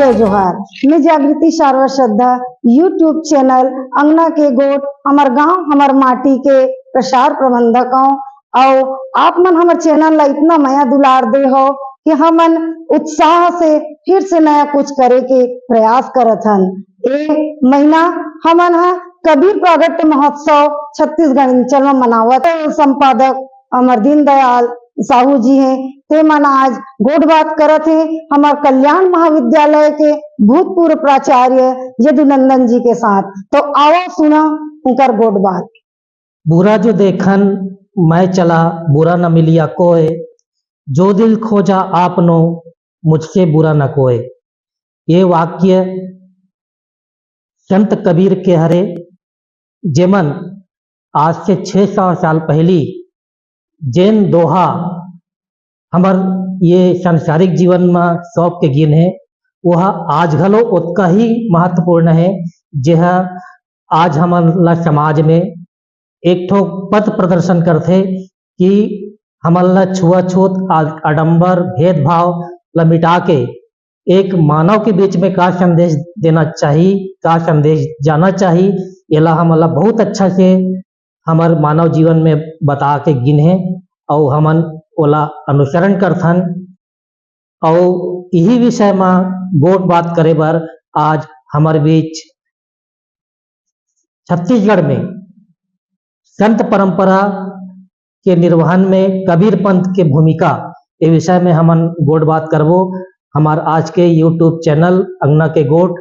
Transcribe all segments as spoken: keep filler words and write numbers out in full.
जय जोहार। मैं जागृति सारवा श्रद्धा, YouTube चैनल अंगना के गोठ, हमर गांव हमर माटी के प्रसार प्रबंधक हूँ। और आप मन हमर चैनल ला इतना मया दुलार दे हो कि हमन उत्साह से फिर से नया कुछ करे के प्रयास करत हन। ए महीना हमन ह कबीर प्रागट्य महोत्सव छत्तीसगढ़ अंचल में मनावत। संपादक हमर दीनदयाल साहू जी हैं, ते मन आज गोठ बात करत हैं हमर कल्याण महाविद्यालय के भूतपूर्व प्राचार्य यदुनंदन जी के साथ। तो आवा सुना उनकर गोठ बात। बुरा जो देखन मैं चला, बुरा न मिलिया कोय, जो दिल खोजा आपनो, मुझसे बुरा न कोय। ये वाक्य संत कबीर के हरे, जेमन आज से छह सौ साल पहली जेन दोहा हमर ये सांसारिक जीवन म सौंप के गिन हे, वह आज घलो ओतका ही महत्वपूर्ण हे, जेह आज हमन ला समाज में एक ठो पथ प्रदर्शन करथे कि हमन ला छुआछूत, आ-, आडंबर, भेदभाव ला मिटा के एक मानव के बीच में का संदेश देना चाही, का संदेश जाना चाही, एला हमन ला बहुत अच्छा से हमर मानव जीवन में बता के गिन हे, अउ हमन ओला अनुसरण करथन। अउ इही विषय म गोठ बात करे बर आज हमर बीच छत्तीसगढ़ में संत परंपरा के निर्वहन में कबीर पंथ के भूमिका, ये विषय में हमन गोठ बात करबो। हमार आज के YouTube चैनल अंगना के गोठ,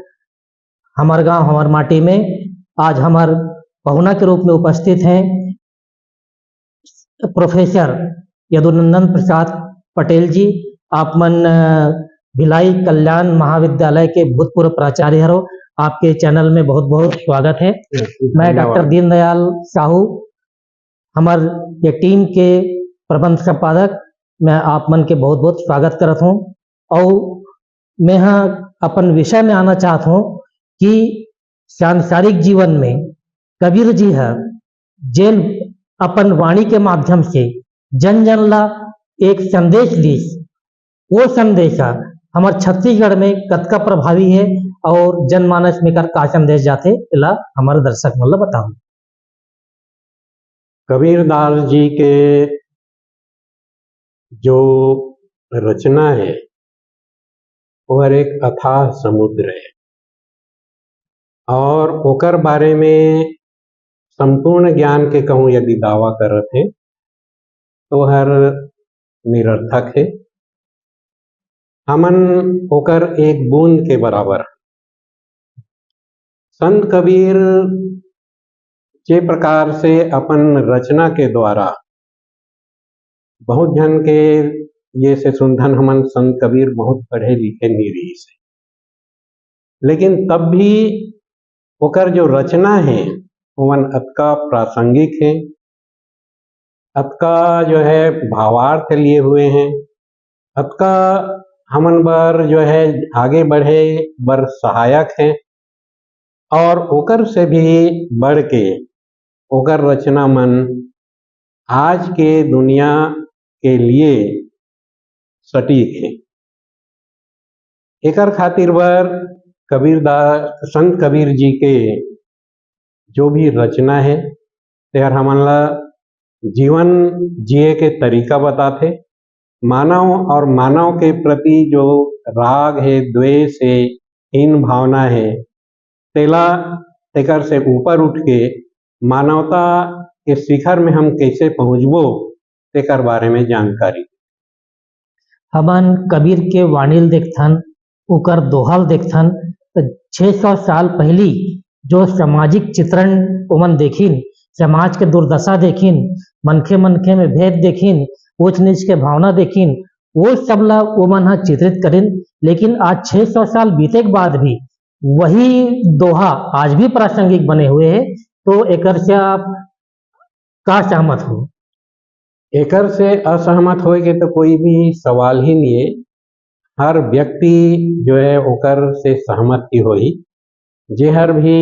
हमर गांव हमर माटी में आज हमर पहुना के रूप में उपस्थित हैं प्रोफेसर यदुनंदन प्रसाद पटेल जी। आप मन, अ, भिलाई कल्याण महाविद्यालय के भूतपूर्व प्राचार्य हरो, आपके चैनल में बहुत बहुत स्वागत है। मैं धन्यवाद। डॉक्टर दीनदयाल साहू, हमर ये टीम के प्रबंध संपादक, मैं आप मन के बहुत बहुत स्वागत करत हूँ। और मैं ह अपन विषय में आना चाहत हूँ कि सांसारिक जीवन में कबीर जी ह जेन अपन वाणी के माध्यम से जन जन ला एक संदेश दीस, वो संदेश ह हमर छत्तीसगढ़ में कतका प्रभावी है और जनमानस में कर का संदेश जाथे, एला हमर दर्शक मन ला बताओ। कबीरदास जी के जो रचना है, वो हर एक अथाह समुद्र है और ओकर बारे में संपूर्ण ज्ञान के कहूँ यदि दावा करत है, तो हर निरर्थक है। हमन ओकर एक बूंद के बराबर। संत कबीर जे प्रकार से अपन रचना के द्वारा बहुत झन के ये से सुनथन हमन संत कबीर बहुत पढ़े लिखे नहीं रहिस हे, लेकिन तब भी ओकर जो रचना है ओमन अतका प्रासंगिक है, अतका जो है भावार्थ लिए हुए हैं, अतका हमन बर जो है आगे बढ़े बर सहायक है और ओकर से भी बढ़ के ओकर रचना मन आज के दुनिया के लिए सटीक है। एकर खातिर बर कबीरदास, संत कबीर जी के जो भी रचना है, तेहर हमन ला जीवन जिए के तरीका बताथे। मानव और मानव के प्रति जो राग है, द्वेष है, हीन भावना है, तेला, तेकर से ऊपर उठ के मानवता के शिखर में हम कैसे पहुंचबो, तेकर बारे में जानकारी। हमन कबीर के वाणी ल देखथन, ओकर दोहा ल देखथन, त छह सौ साल पहिली जो सामाजिक चित्रण ओमन देखिन, समाज के दुर्दशा देखिन, मनखे मनखे में भेद देखिन, ऊंच नीच के भावना देखिन, वो सब ला ओमन ह चित्रित करिन। लेकिन आज छह सौ साल बीते के बाद भी वही दोहा आज भी प्रासंगिक बने हुए है। तो एकर से आप का सहमत हो? एकर से असहमत होए के तो कोई भी सवाल ही नहीं है। हर व्यक्ति जो है ओकर से सहमत ही होही। जेहर भी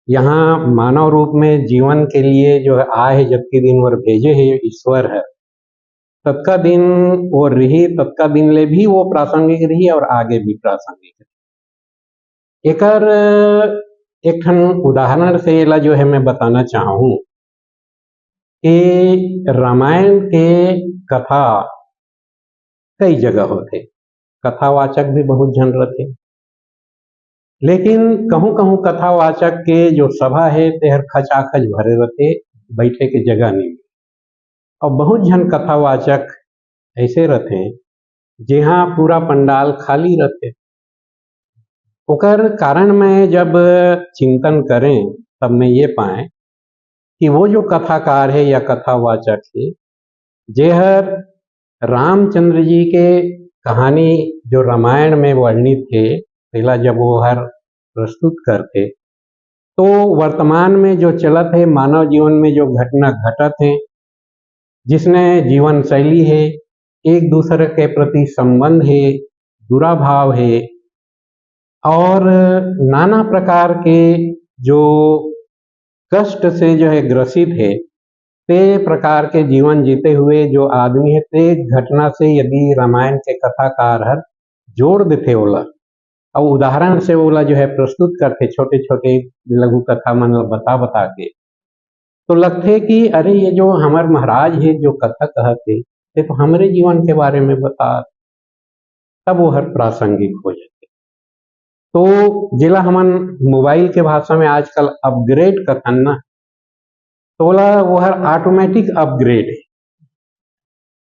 यहाँ मानव रूप में जीवन के लिए जो है आए है, जबकि दिन वर भेजे है ईश्वर है, ततका दिन वो रही, ततका दिन ले भी वो प्रासंगिक रही और आगे भी प्रासंगिक रही। एकर एक ठन उदाहरण से एला जो है मैं बताना चाहूँ कि रामायण के कथा कई जगह होथे, कथावाचक भी बहुत झन रथे, लेकिन कहूँ-कहूँ कथावाचक के जो सभा हे तेहर खचाखच भरे रथे, बैठे के जगह नहीं। और बहुत झन कथावाचक ऐसे रथे, जेहाँ पूरा पंडाल खाली रथे। ओकर कारण मैं जब चिंतन करें, तब मैं ये पाए कि वो जो कथाकार हे या कथावाचक हे, जेहर रामचंद्र जी के कहानी जो रामायण में वर्णित हे, तेला जब वो हर प्रस्तुत करथे, तो वर्तमान में जो चलत हे, मानव जीवन में जो घटना घटत हे, जिसने जीवन शैली हे, एक दूसरे के प्रति संबंध हे, दुराभाव हे और नाना प्रकार के जो कष्ट से जो है ग्रसित हे, ते प्रकार के जीवन जीते हुए जो आदमी हे, ते घटना से यदि रामायण के कथाकार हर जोड़ देथे ओला, अउ उदाहरण से ओला जो है प्रस्तुत करथे, छोटे-छोटे लघु कथा मन ल बता-बता के, तो लगथे कि अरे, ये जो हमर महाराज हे, जो कथा कहत हे, ये तो हमरे जीवन के बारे में बतात, तब वो हर प्रासंगिक हो जाथे। तो जेला हमन मोबाइल के भाषा में आजकल अपग्रेड कथन ना, तो ओला वो हर ऑटोमेटिक अपग्रेड हे।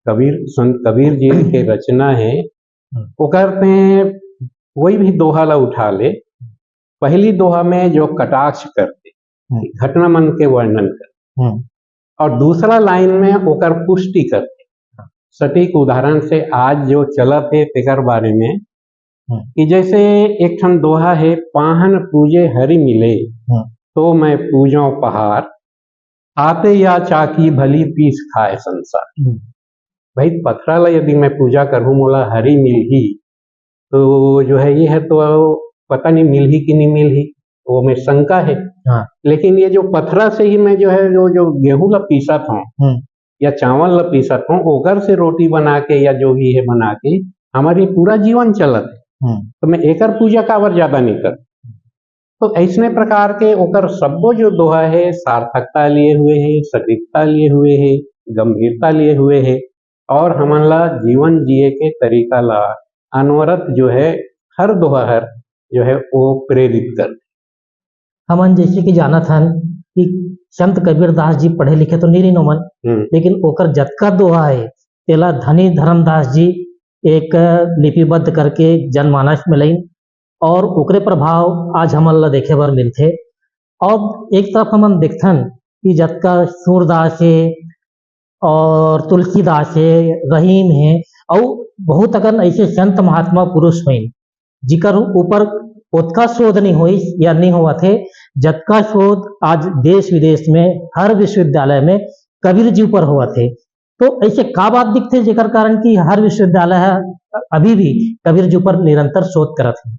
कबीर, संत कबीर जी के रचना हे, हम्म। ओकर ते कोई भी दोहा ला उठा ले, पहली दोहा में जो कटाक्ष करथे, हम्म। घटना मन के वर्णन करथे, हम्म। और दूसरा लाइन में ओकर पुष्टि करथे। सटीक उदाहरण से आज जो चलत हे तेकर बारे में, हम्म। कि जैसे एक ठन दोहा हे, "पाहन पूजे हरि मिले, हम्म। तो मैं पूजों पहार, आते या चाकी भली पीस खाए संसार।" हम्म। भाई, पथरा ला यदि मैं पूजा करहूँ, मोला हरि मिलही, तो जो है ये है तो पता नहीं मिलही कि नहीं मिलही, वो में शंका है। हाँ। लेकिन ये जो पथरा से ही मैं जो है, जो, जो गेहूं ला पीसत हूँ हम्म। या चावल ला पीसत हूँ, ओकर से रोटी बना के या जो भी है बना के हमारी पूरा जीवन चलत है। हम्म। तो मैं एकर पूजा काबर ज्यादा नहीं कर? तो ऐसने प्रकार के ओकर सब्बो जो दोहा है, सार्थकता लिए हुए है, सटीकता लिए हुए है, गंभीरता लिए हुए है, और हमन ला जीवन जिए के तरीका ला अनवरत जो है, हर दोहा हर जो है, वो प्रेरित कर। हमन जैसे कि जानत हन कि संत कबीर दास जी पढ़े लिखे तो नहीं रहिन ओमन, हम्म। लेकिन ओकर जतका दोहा है, तेला धनी धर्मदास जी एक लिपिबद्ध करके जनमानस में लइन और ओकरे प्रभाव आज हमन ला देखे बर मिलथे। और एक तरफ हमन देखथन कि जतका सूरदास हे और तुलसीदास हे, रहीम हे, अउ बहुत अकन ऐसे संत महात्मा पुरुष होइन, जिकर ऊपर ओतका शोध नहीं होइस या नहीं होवत हे, जतका शोध आज देश विदेश में हर विश्वविद्यालय में कबीर जी ऊपर होवत हे। तो ऐसे का बात दिखथे, जेकर कारण कि हर विश्वविद्यालय ह अभी भी कबीर जी ऊपर निरंतर शोध करत हे?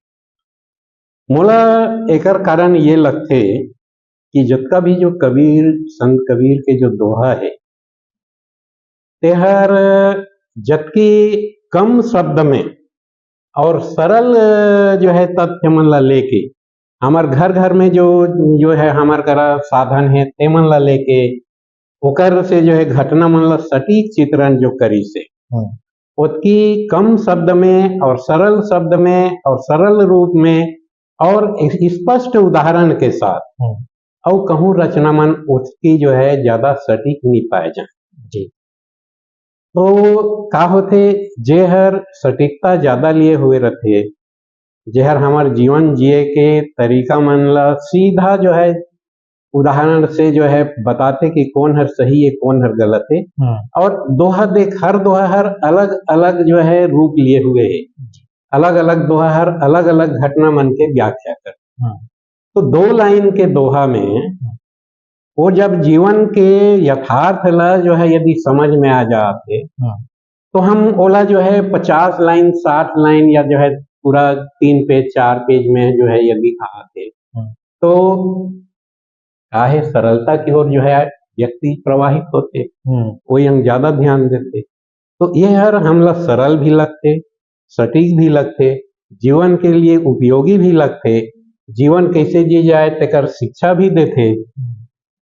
मोला एकर कारण ये लगथे कि जतका भी जो कबीर, संत कबीर के जो दोहा है, तेहर जतकी कम शब्द में और सरल जो है तथ्य मन ला लेके, हमर घर घर में जो, जो है हमर करा साधन है, ते मन ला लेके, ओकर से जो है घटना मन ला सटीक चित्रण जो करिस हे, हम्म। ओतकी कम शब्द में और सरल शब्द में और सरल रूप में और स्पष्ट उदाहरण के साथ, हम्म। अउ कहूँ रचना मन ओतकी जो है ज्यादा सटीक नहीं पाए जाए। जी। तो का होथे, जे हर सटीकता ज्यादा लिए हुए रथे, जे हर हमर जीवन जिए के तरीका मन ला सीधा जो है उदाहरण से जो है बताथे कि कौन हर सही है, कौन हर गलत है। हम्म। और दोहा देख, हर दोहा हर अलग-अलग जो है रूप लिए हुए है। जी। अलग-अलग दोहा हर अलग-अलग घटना मन के व्याख्या करथे। हम्म। तो दो लाइन के दोहा में हम्म। वो जब जीवन के यथार्थ ला जो है यदि समझ में आ जाथे, हम्म। तो हम ओला जो है पचास लाइन, साठ लाइन या जो है पूरा तीन पेज, चार पेज में जो है यदि आथे, हम्म। तो काहे सरलता की ओर जो है व्यक्ति प्रवाहित होथे, हम्म। वही हम ज्यादा ध्यान देथे। तो ये हर हमला सरल भी लगथे, सटीक भी लगथे, जीवन के लिए उपयोगी भी लगथे, जीवन कैसे जी जाए तेकर शिक्षा भी देथे,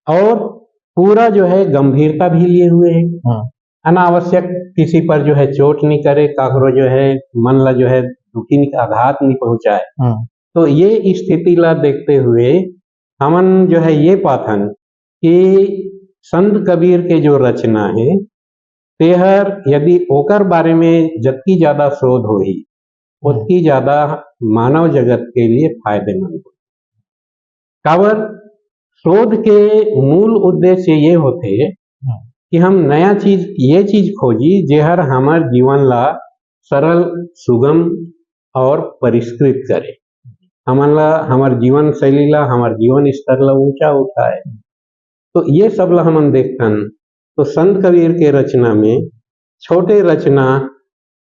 और पूरा जो है गंभीरता भी लिए हुए है। हाँ। अनावश्यक किसी पर जो है चोट नहीं करे, काकरो जो है मन ला जो है दुखी नहीं, आघात नहीं पहुंचाए। हाँ। तो ये स्थिति ला देखते हुए हमन जो है ये पाथन कि संत कबीर के जो रचना है, तेहर यदि ओकर बारे में जतकी ज्यादा शोध होही, ओतकी ज्यादा मानव जगत के लिए फायदेमंद होही। काबर, शोध के मूल उद्देश्य ये होथे हम्म। कि हम नया चीज, ये चीज खोजी जेहर हमर जीवन ला सरल, सुगम और परिष्कृत करे, हमन ला, हमर जीवन शैली ला, हमर जीवन स्तर ला ऊंचा उठाए। तो ये सब ला हमन देखथन, तो संत कबीर के रचना में छोटे रचना,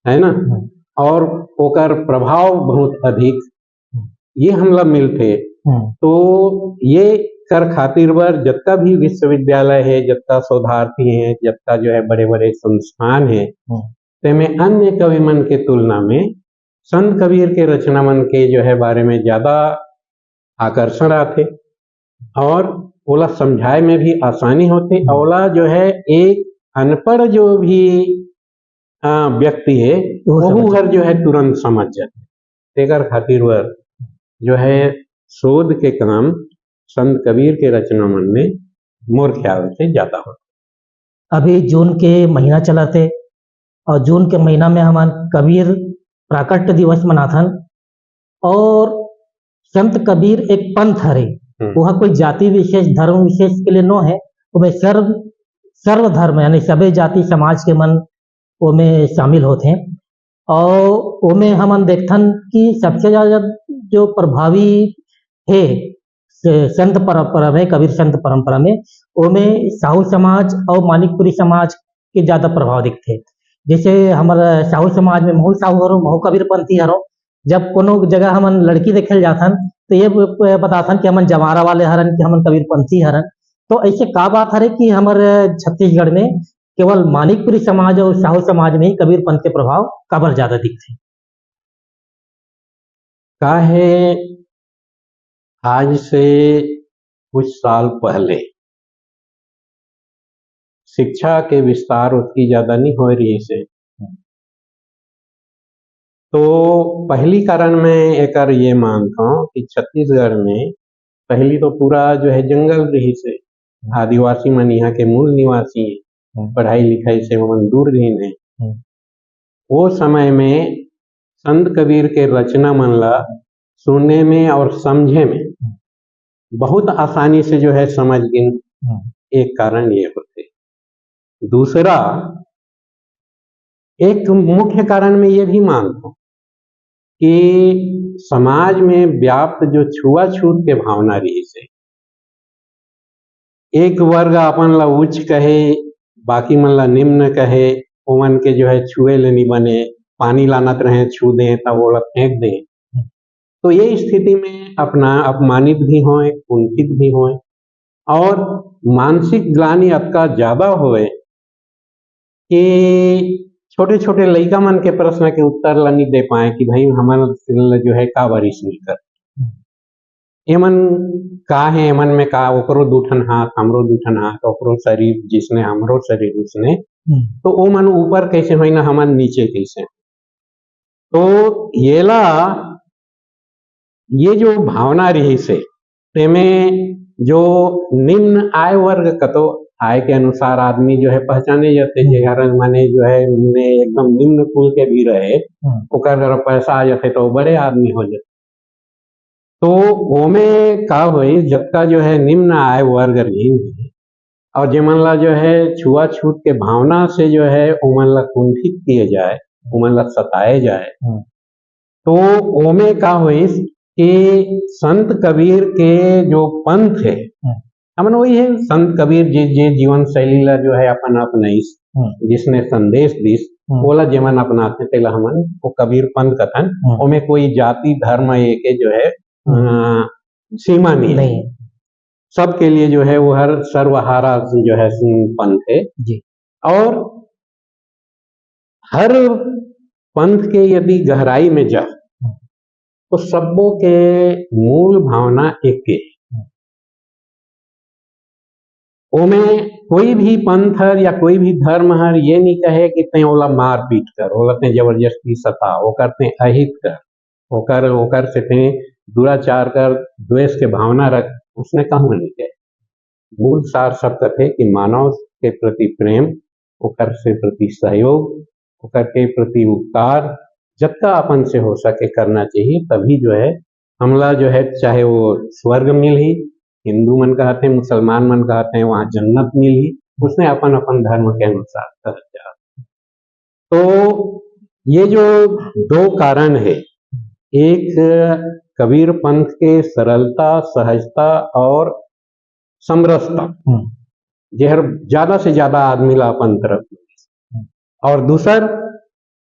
है ना, हम्म। और ओकर प्रभाव बहुत अधिक, हम्म। ये हमला मिलथे। हम्म। तो ये कर खातिर बर जतका भी विश्वविद्यालय है, जतका शोधार्थी हैं, जतका जो है बड़े-बड़े संस्थान हैं, हम्म। तेमे अन्य कवि मन के तुलना में संत कबीर के रचना मन के जो है बारे में ज्यादा आकर्षण आथे और ओला समझाए में भी आसानी होथे। हम्म। ओला जो है एक अनपढ़ जो भी, आ, व्यक्ति है, वो वहू समझ हर जो है तुरंत समझ जाथे। तेकर खातिर बर जो है शोध के काम संत कबीर के रचना मन में मोर ख्याल से ज्यादा होथे। अभी जून के महीना चलत हे और जून के महीना में हमन कबीर प्राकट्य दिवस मनाथन। और संत कबीर एक पंथ हरे, हम्म। वह कोई जाति विशेष, धर्म विशेष के लिए नो है, ओमे सर्व, सर्व धर्म यानी सभी जाति समाज के मन ओमे शामिल होथे। और ओमे हमन देखथन कि सबसे ज्यादा जो प्रभावी हे से-, संत परंपरा में, कबीर संत परंपरा में, ओमे साहू समाज और मानिकपुरी समाज के ज्यादा प्रभाव दिखथे। जैसे हमर साहू समाज में महू साहू हरो, महू कबीर पंथी हरो, जब कोनो जगह हमन लड़की देखे ल जाथन, तो ये ब-, ब-, बताथन कि हमन जवारा वाले हरन, कि हमन कबीर पंथी हरन। तो ऐसे का बात हरे कि हमर छत्तीसगढ़ में केवल मानिकपुरी समाज और साहू समाज में ही कबीर पंथ के प्रभाव काबर ज्यादा दिखथे? का है, आज से कुछ साल पहले शिक्षा के विस्तार उतकी ज्यादा नहीं होए रहिस हे। तो पहली कारण मैं एकर ये मानथौं कि छत्तीसगढ़ में पहली तो पूरा जो है जंगल रहिस हे, आदिवासी मन यहाँ के मूल निवासी हैं, हम्म। पढ़ाई लिखाई से ओमन दूर रहिन हे। हम्म। वो समय में संत कबीर के रचना मन ला सुने में और समझे में हम्म। बहुत आसानी से जो है समझ गिन। हम्म। एक कारण ये होथे। दूसरा, एक मुख्य कारण मैं ये भी मानथौं कि समाज में व्याप्त जो छुआछूत के भावना रहिस हे, एक वर्ग अपन ला उच्च कहे, बाकी मन ला निम्न कहे, ओमन के जो है छुए ले नी बने, पानी लानत रहे, छू दें, तब ओला फेंक दें। तो ये स्थिति में अपना अपमानित भी होए, कुंठित भी होए और मानसिक ग्लानि अतका ज्यादा होए कि छोटे-छोटे लइका मन के प्रश्न के उत्तर ला नी दे पाए कि भाई, हमन ला जो है का बारिश नहीं कर। हम्म। एमन का है, एमन में का, ओकरो दू ठन हाथ, हमरो दू ठन हाथ, ओकरो शरीर जिसने, हमरो शरीर उसने, हम्म। तो ओमन ऊपर कैसे होई ना, हमन नीचे कैसे? तो येला, ये जो भावना रहिस हे, तेमे जो निम्न आय वर्ग कतो, आय के अनुसार आदमी जो है पहचाने जाथे, हम्म। जेकर माने जो है, ने एकदम निम्न कुल के भी रहे, हम्म। ओकर करा पैसा आ जाथे तो बड़े आदमी हो जाथे। तो ओमे का होई, जतका जो है निम्न आय वर्ग रहिन हे, और जेमन ला जो है छुआछूत के भावना से जो है ओमन ला कुंठित किए जाए, ओमन ला सताए जाए, हम्म। तो ओमे का होइस कि संत कबीर के जो पंथ हे, हम्म। हमन वही है, संत कबीर जी जे जीवन शैली ला जो है अपन अपनाइस, हम्म। जिसने संदेश दिस, हम्म। ओला जेमन अपनाथे तेला हमन वो कबीर पंथ कथन। हम्म। ओमे कोई जाति धर्म ये के जो है, हम्म। अ, सीमा नहीं है। नहीं। सबके लिए जो है वो हर सर्वहारा जो है पंथ है। जी। और हर पंथ के यदि गहराई में जा, हम्म। तो सब्बो के मूल भावना एके। ओमे कोई भी पंथ हर या कोई भी धर्म हर ये नहीं कहे कि तैं ओला मारपीट कर, ओला तैं जबरदस्ती सता, ओकर तैं अहित कर, ओकर, ओकर से तैं दुराचार कर, द्वेष के भावना रख, उसने कहूँ नहीं कहे। मूल सार सब कथे कि मानव के प्रति प्रेम, ओकर से प्रति सहयोग, ओकर के प्रति उपकार जतका अपन से हो सके करना चाहिए, तभी जो है हमला जो है चाहे वो स्वर्ग मिलही, हिंदू मन कहते हैं, मुसलमान मन कहते हैं, वहाँ जन्नत मिलही, उसने अपन अपन धर्म के अनुसार करत जात। तो ये जो दो कारण है, एक कबीर पंथ के सरलता, सहजता और समरसता, हम्म। जेहर ज्यादा से ज्यादा आदमी ला अपन तरफ, हम्म। और दूसर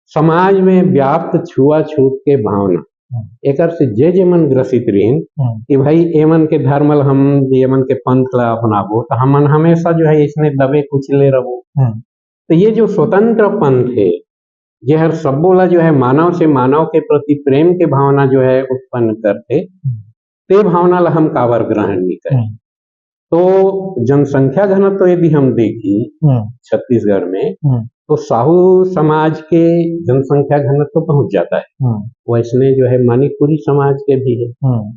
समाज में व्याप्त छुआछूत के भावना, हम्म। एकर से जे जे मन ग्रसित रहिन हम्म। कि भाई एमन के धर्म ल हम, एमन के पंथ ला अपनाबो, तो हमन हमेशा जो है इसने दबे कुचले रहो। हम्म। तो ये जो स्वतंत्र पंथ है, जेहर सब्बो ला जो है मानव से मानव के प्रति प्रेम के भावना जो है उत्पन्न करथे, हम्म। ते भावना ला हम काबर ग्रहण नहीं करें? हम्म। तो जनसंख्या घनत्व यदि हम देखी हम्म। छत्तीसगढ़ में, हम्म। तो साहू समाज के जनसंख्या घनत्व बहुत ज्यादा है। हम्म। वैसने जो है मणिपुरी समाज के भी है। हम्म।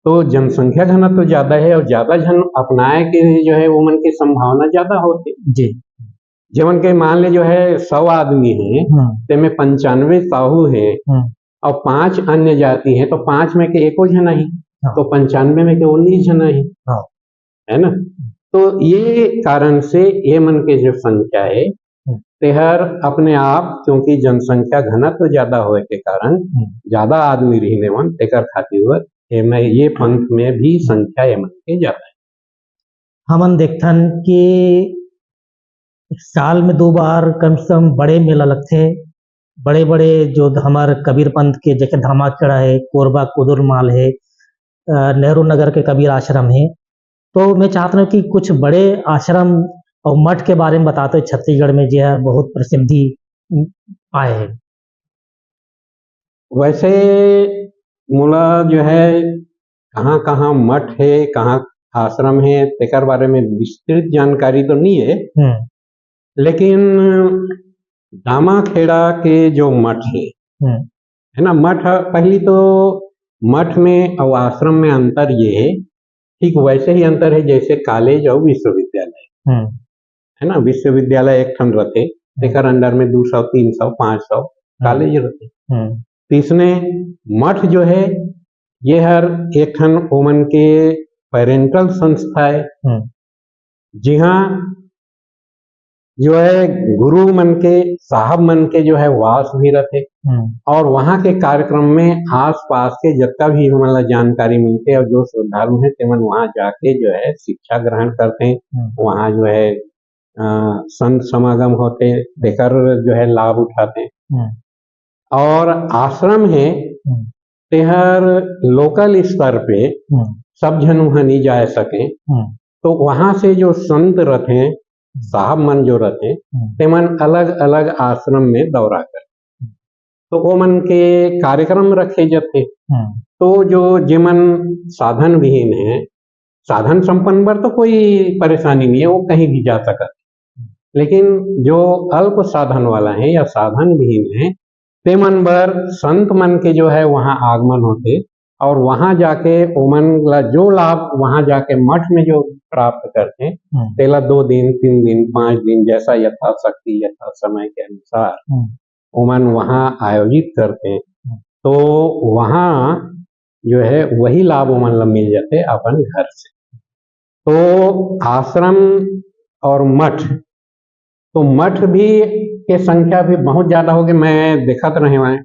तो जनसंख्या घनत्व ज्यादा है और ज्यादा जन अपनाए के जो है वो मन के संभावना ज्यादा होती। जी। जेमन के मान ले जो है सौ आदमी है, हम्म। तेमे पंचानवे साहू है हम्म। और पांच अन्य जाति है, तो पांच में के एको झन ही, हाँ। तो पंचानवे में के उन्नीस झन ही, हाँ। है ना? तो ये कारण से ये मन के जो संख्या है, हम्म। तेहर अपने आप, क्योंकि जनसंख्या घनत्व ज्यादा होए के कारण हम्म। ज्यादा आदमी रहिने मन, तेकर खातिर एमे ये पंथ में भी संख्या ये मन के ज्यादा है। हमन देखथन कि साल में दो बार कम से कम बड़े मेला लगथे। बड़े-बड़े जो हमार कबीर पंथ के, जैसे धामाखेड़ा है, कोरबा कुदुरमाल है, अ, नेहरू नगर के कबीर आश्रम है। तो मैं चाहत हूँ कि कुछ बड़े आश्रम और मठ के बारे में बताते, छत्तीसगढ़ में जो है बहुत प्रसिद्धि पाए है। वैसे मोला जो है कहाँ-कहाँ मठ है, कहाँ आश्रम है, तेकर बारे में विस्तृत जानकारी तो नहीं है, हम्म। लेकिन दामाखेड़ा के जो मठ है, हम्म। है ना, मठ, पहली तो मठ में और आश्रम में अंतर ये है, ठीक वैसे ही अंतर है जैसे कॉलेज और विश्वविद्यालय, हम्म। है ना। विश्वविद्यालय एक ठन रथे, तेकर अंडर में दो सौ, तीन सौ, पाँच सौ कॉलेज रथे। हम्म। तो इसने मठ जो है, ये हर एक ठन ओमन के पेरेंटल संस्था है, हम्म। जिहाँ जो है गुरु मन के, साहब मन के जो है वास भी रथे हम्म। और वहाँ के कार्यक्रम में आसपास के जितना भी हमन ला जानकारी मिलथे और जो श्रद्धालु हैं, तेमन वहाँ जाके जो है शिक्षा ग्रहण करथे। हम्म। वहाँ जो है, अ, संत समागम होथे, तेकर जो है लाभ उठाथे। हम्म। और आश्रम है, हम्म। तेहर लोकल स्तर पे हम्म। सब झन वहाँ नहीं जा सके, हम्म। तो वहाँ से जो संत रथे, साहब मन जो रथे, हम्म। तेमन अलग-अलग आश्रम में दौरा कर, तो ओमन के कार्यक्रम रखे जाथे। हम्म। तो जो जेमन साधन विहीन है, साधन संपन्न बर तो कोई परेशानी नहीं है, वो कहीं भी जा सकत, लेकिन जो अल्प साधन वाला है या साधन विहीन है, तेमन बर संत मन के जो है वहाँ आगमन होथे और वहाँ जाके ओमन ला जो लाभ वहाँ जाके मठ में जो प्राप्त करथे, हम्म। तेला दो दिन, तीन दिन, पाँच दिन, जैसा यथाशक्ति, यथा समय के अनुसार हम्म। ओमन वहाँ आयोजित करथे। हम्म। तो वहाँ जो है वही लाभ ओमन ला मिल जाथे अपन घर से। तो आश्रम और मठ, तो मठ भी के संख्या भी बहुत ज्यादा हो गई। मैं देखत रहे हँव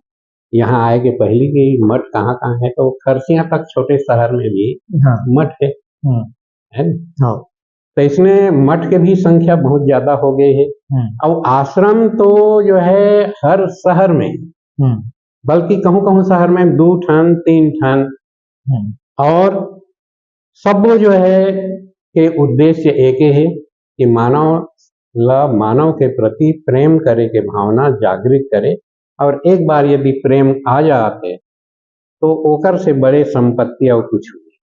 यहाँ आए के पहली कि मठ कहाँ-कहाँ है, तो खरसिया तक छोटे शहर में भी हाँ। मठ है, हम्म। है ना? हाँ। तो इसमें मठ के भी संख्या बहुत ज्यादा हो गई है। हम्म। अब आश्रम तो जो है हर शहर में, हम्म। बल्कि कहूँ-कहूँ शहर में दू ठन, तीन ठन, हम्म। और सबो जो है के उद्देश्य एक ही है कि मानव ला मानव के प्रति प्रेम करे के भावना जागृत करे, और एक बार यदि प्रेम आ जात है तो ओकर से बड़े संपत्ति अउ कुछ नहीं।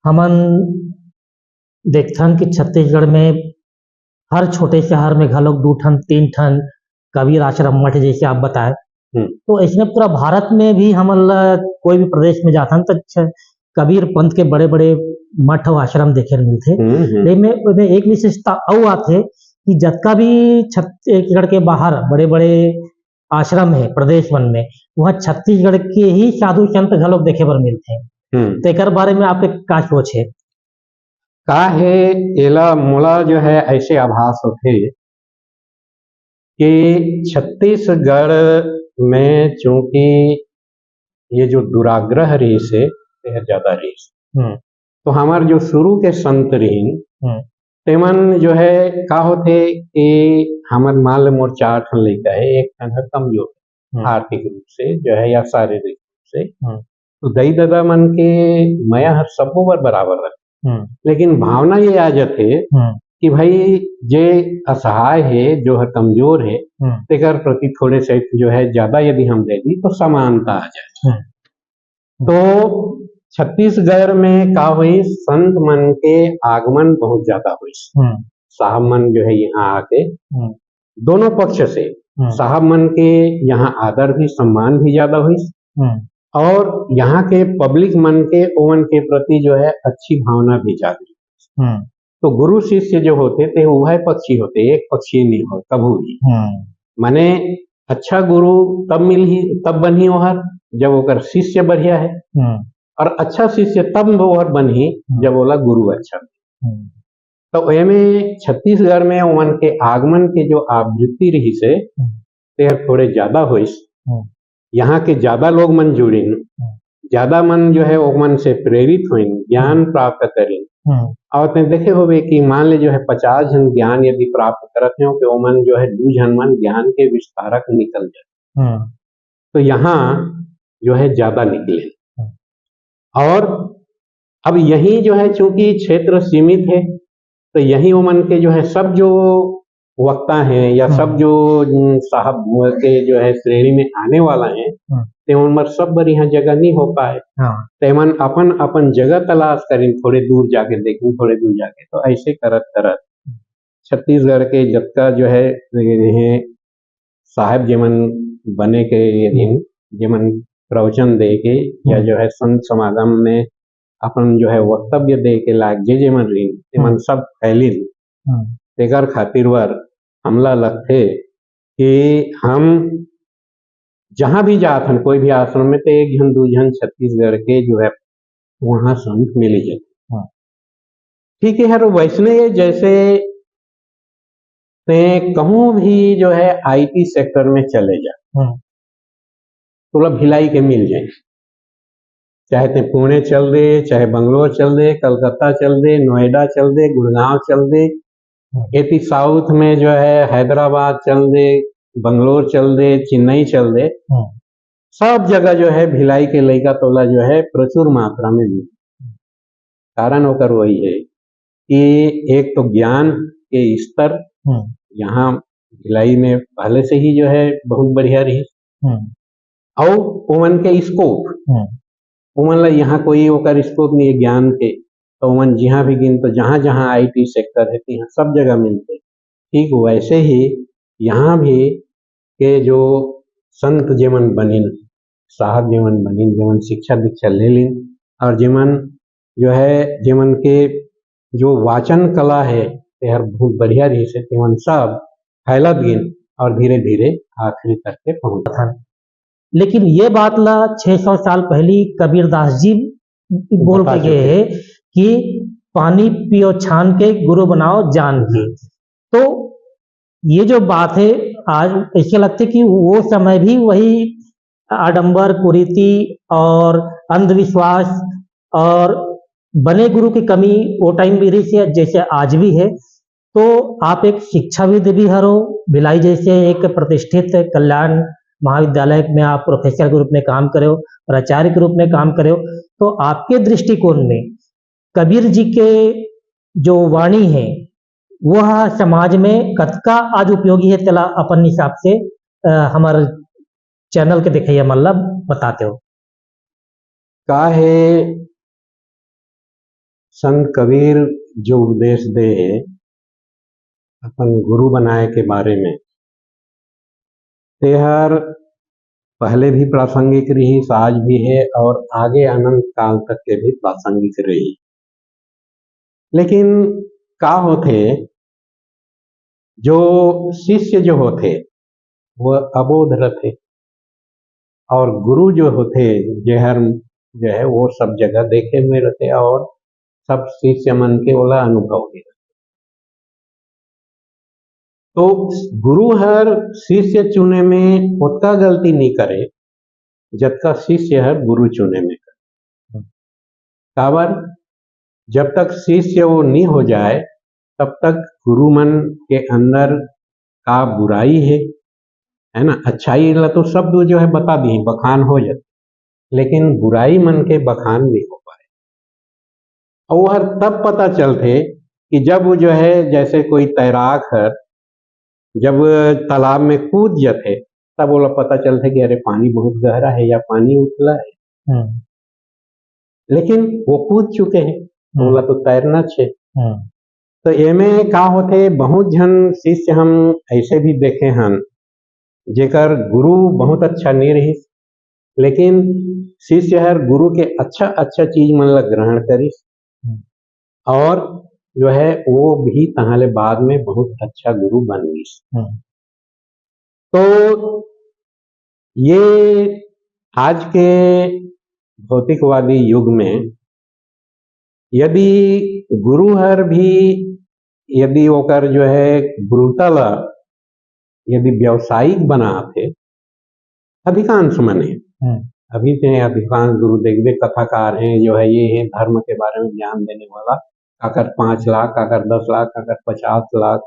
हमन देखथन कि छत्तीसगढ़ में हर छोटे शहर में घलोक दू ठन तीन ठन कबीर आश्रम मठ, जैसे आप बताए। हम्म। तो इसमें पूरा भारत में भी हमन ला कोई भी प्रदेश में जाथन तो छ-, कबीर पंथ के बड़े बड़े मठ और आश्रम देखे ल मिलथे। हम्म, हम्म। लेकिन में, में एक विशेषता अउ आथे कि जतका भी छत्तीसगढ़ के बाहर बड़े बड़े आश्रम है प्रदेश वन में, वहाँ छत्तीसगढ़ के ही साधु संत घलोक देखे बर मिलथे। हम्म। तेकर बारे में आपके का सोच है? का है, एला मोला जो है ऐसे आभास होथे कि छत्तीसगढ़ में चूंकि ये जो दुराग्रह रहिस हे, तेहर ज्यादा रहिस। हम्म। तो हमर जो शुरू के संत रहिन, हम्म। तेमन जो है का होथे कि हमर मान ले मोर चार ठन लइका है, एक ठन ह कमजोर, हम्म। आर्थिक रूप से जो है या शारीरिक रूप से, हम्म। तो दई ददा मन के मया हर सबो बर बराबर रहे। हम्म। लेकिन भावना ये आ जाथे हम्म। कि भाई जे असहाय है, जो है कमजोर है, हम्म। तेकर प्रति थोड़े से जो है ज्यादा यदि हम दे दी तो समानता आ जाए। हम्म। तो छत्तीसगढ़ में का हुई, संत मन के आगमन बहुत ज्यादा हुई। हम्म। साहब मन जो है यहाँ आके हम्म। दोनों पक्ष से हम्म। साहब मन के यहाँ आदर भी, सम्मान भी ज्यादा हुई हम्म। और यहाँ के पब्लिक मन के, ओमन के प्रति जो है अच्छी भावना भी जागी। हम्म। तो गुरु शिष्य जो होथे ते उभय पक्षी होथे, एक पक्षीय नहीं हो कभू भी। हम्म। माने अच्छा गुरु तब मिलही, तब बनही ओहर जब ओकर शिष्य बढ़िया है, हम्म। और अच्छा शिष्य तब ओहर बनही हम्म। जब ओला गुरु अच्छा मिले। हम्म। तो एमे छत्तीसगढ़ में ओमन के आगमन के जो आवृत्ति रहिस हे, हम्म। तेहर थोड़े ज्यादा होइस। हम्म। यहाँ के ज्यादा लोग मन जुड़िन, हम्म। ज्यादा मन जो है ओमन से प्रेरित होइन, ज्ञान प्राप्त करिन। हम्म। और तैं देखे होबे कि मान ले जो है पचास झन ज्ञान यदि प्राप्त करत हे, तो ओमन जो है दू झन मन ज्ञान के विस्तारक निकल जाए। हम्म। तो यहाँ जो है ज्यादा निकले। हम्म। और अब यही जो है चूंकि क्षेत्र सीमित है, तो यही ओमन के जो है सब जो वक्ता हैं या सब हम्म। जो, उम, साहब के जो है श्रेणी में आने वाला है, हम्म। ते ओमन सब बर यहाँ जगह नहीं हो पाए। हाँ। ते मन अपन, अपन जगह तलाश करिन, थोड़े दूर जाके देखिन, थोड़े दूर जाके। तो ऐसे करत करत छत्तीसगढ़ के जतका जो है, ये साहब जेमन बने के ये दिन, जेमन प्रवचन दे के या हम्म। जो है संत समागम में अपन जो है वक्तव्य दे के लायक जे जेमन रहिन, तेमन हम्म। सब फैलिन। हम्म। तेकर खातिर बर हमला लगथे कि हम जहाँ भी जात हन, कोई भी आश्रम में, तो एक झन दू झन छत्तीसगढ़ के जो है वहाँ संत मिली जाथे। हाँ। ठीक है, तो वैसने जैसे ते कहूँ भी जो है आईटी सेक्टर में चले जा, हम्म। तोला भिलाई के मिल जाए, चाहे ते पुणे चल दे, चाहे बंगलोर चल दे, कलकत्ता चल दे, नोएडा चल दे, गुड़गांव चल दे, हम्म। एती साउथ में जो है हैदराबाद चल दे, बंगलोर चल दे, चेन्नई चल दे, हम्म। सब जगह जो है भिलाई के लइका तोला जो है प्रचुर मात्रा में मिले। कारण ओकर वही है कि एक तो ज्ञान के स्तर हम्म। यहाँ भिलाई में पहले से ही जो है बहुत बढ़िया रही, हम्म। और ओमन के स्कोप, हम्म। ओमन ला यहाँ कोई ओकर स्कोप नहीं है ज्ञान के, तो ओमन जिहाँ भी गिन तो जहाँ जहाँ आईटी सेक्टर है तिहाँ सब जगह मिलते। ठीक वैसे ही यहाँ भी के जो संत जेमन बनिन, साहब जेमन बनिन, जेमन शिक्षा दीक्षा ले लिन और जेमन जो है, जेमन के जो वाचन कला है, तेहर बहुत बढ़िया रहिस हे, तेमन सब फैलत गिन और धीरे-धीरे आखिरी तक के पहुँचत। लेकिन ये बात ला छह सौ साल पहली कबीरदास जी बोल बता के गए चुके। हैं कि पानी पियो छान के, गुरु बनाओ जान के। तो ये जो बात है, आज ऐसे लगते कि वो समय भी वही आडंबर, कुरीति और अंधविश्वास और बने गुरु की कमी वो टाइम भी रही थी, जैसे आज भी है। तो आप एक शिक्षाविद भी हरो, भिलाई जैसे एक प्रतिष्ठित कल्याण महाविद्यालय में आप प्रोफेसर के रूप में काम करे हो, प्राचार्य के रूप में काम करे हो, तो आपके दृष्टिकोण में कबीर जी के जो वाणी है, वह समाज में कतका आज उपयोगी है, तेला अपन हिसाब से, अ, हमर चैनल के देखइया मन ला बताते हो। का हे, संत कबीर जो उपदेश दे हे अपन गुरु बनाए के बारे में, तेहर पहले भी प्रासंगिक रहिस, आज भी हे और आगे अनंत काल तक के भी प्रासंगिक रही। लेकिन का होथे, जो शिष्य जो होथे वो अबोध रथे और गुरु जो होथे, जेहर जो है वो सब जगह देखे हुए रथे और सब शिष्य मन के ओला अनुभव भी रथे। तो गुरु हर शिष्य चुने में ओतका गलती नहीं करे जतका शिष्य हर गुरु चुने में करे। काबर, जब तक शिष्य वो नहीं हो जाए तब तक गुरु मन के अंदर का बुराई है, है ना, अच्छाई ला तो सब जो है बता दिए, बखान हो जाते, लेकिन बुराई मन के बखान नहीं हो पाए। और वो हर तब पता चलथे कि जब वो जो है, जैसे कोई तैराक हर जब तालाब में कूद जाथे, तब ओला पता चलथे कि अरे, पानी बहुत गहरा है या पानी उथला है। हम्म। लेकिन वो कूद चुके हैं, तो हम्म। ओला तो तैरना छे। हम्म। तो एमे का होथे, बहुत झन शिष्य हम ऐसे भी देखे हन, जेकर गुरु बहुत अच्छा नहीं रहिस, लेकिन शिष्य हर गुरु के अच्छा अच्छा चीज मन ला ग्रहण करिस हम्म। और जो है वो भी तहाँ ले बाद में बहुत अच्छा गुरु बन गिस। हम्म। तो ये आज के भौतिकवादी युग में यदि गुरु हर भी, यदि ओकर जो है गुरुता ला यदि व्यावसायिक बनाथे, अधिकांश मने हम्म। अभी के अधिकांश गुरु देखबे कथाकार हैं, जो है ये है धर्म के बारे में ज्ञान देने वाला, काकर पाँच लाख, काकर दस लाख, काकर पचास लाख,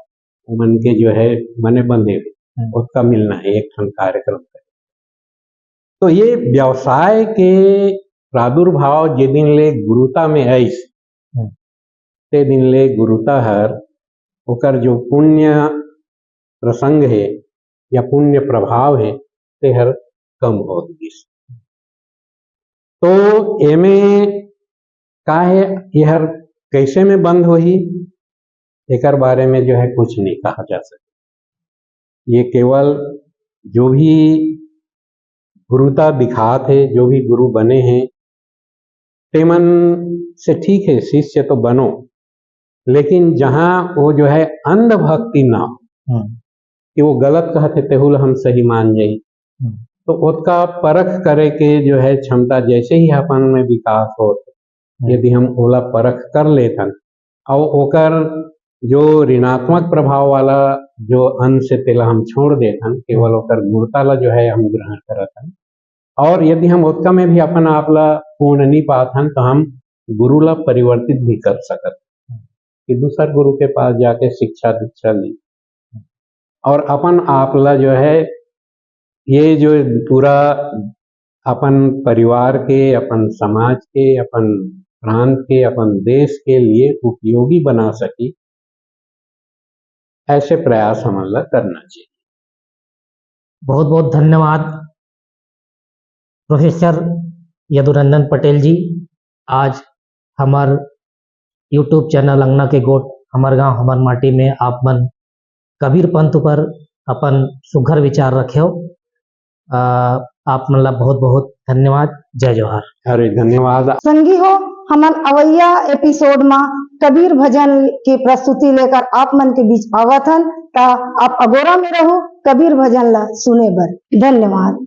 उमन के जो है मने बंधे हुए, हम्म। ओतका मिलना है एक ठन कार्यक्रम का। तो ये व्यवसाय के प्रादुर्भाव जे दिन ले गुरुता में आइस, हम्म। ते दिन ले गुरुता हर ओकर जो पुण्य प्रसंग हे या पुण्य प्रभाव हे, ते हर कम होत गिस। तो एमे का हे, ये हर कैसे में बंद होही, एकर बारे में जो है कुछ नहीं कहा जा सके। ये केवल जो भी गुरुता दिखात हे, जो भी गुरु बने हैं, तेमन से ठीक है, शिष्य तो बनो, लेकिन जहाँ वो जो है अंधभक्ति ना हो, हम्म। कि वो गलत कहत हे, तेहू ला हम सही मान जाई, हम्म। तो ओतका परख करे के जो है क्षमता जैसे ही अपन में विकास होत, हम्म। यदि हम ओला परख कर लेथन, और ओकर जो ऋणात्मक प्रभाव वाला जो अंश हे, तेला हम छोड़ देथन, केवल ओकर गुणता ला जो है हम ग्रहण करत हन। और यदि हम ओतका में भी अपन आप ला पूर्ण नहीं पाथन, तो हम गुरु ला परिवर्तित भी कर सकत हन कि दूसर गुरु के पास जाके शिक्षा दीक्षा ली और अपन आप ला जो है, ये जो पूरा अपन परिवार के, अपन समाज के, अपन प्रांत के, अपन देश के लिए उपयोगी बना सकी, ऐसे प्रयास हमन ला करना चाहिए। बहुत बहुत धन्यवाद प्रोफेसर यदुनंदन पटेल जी, आज हमर YouTube चैनल अंगना के गोठ, हमर गांव, हमर माटी में आप मन कबीर पंथ पर अपन सुघर विचार रखेव। अ, आप मन ला बहुत बहुत धन्यवाद। जय जोहार। अरे धन्यवाद। संगी हो, हमन अवइया एपिसोड म कबीर भजन के प्रस्तुति लेकर आप मन के बीच आवत हन, त आप अगोरा में रहू कबीर भजन ला सुने बर। धन्यवाद।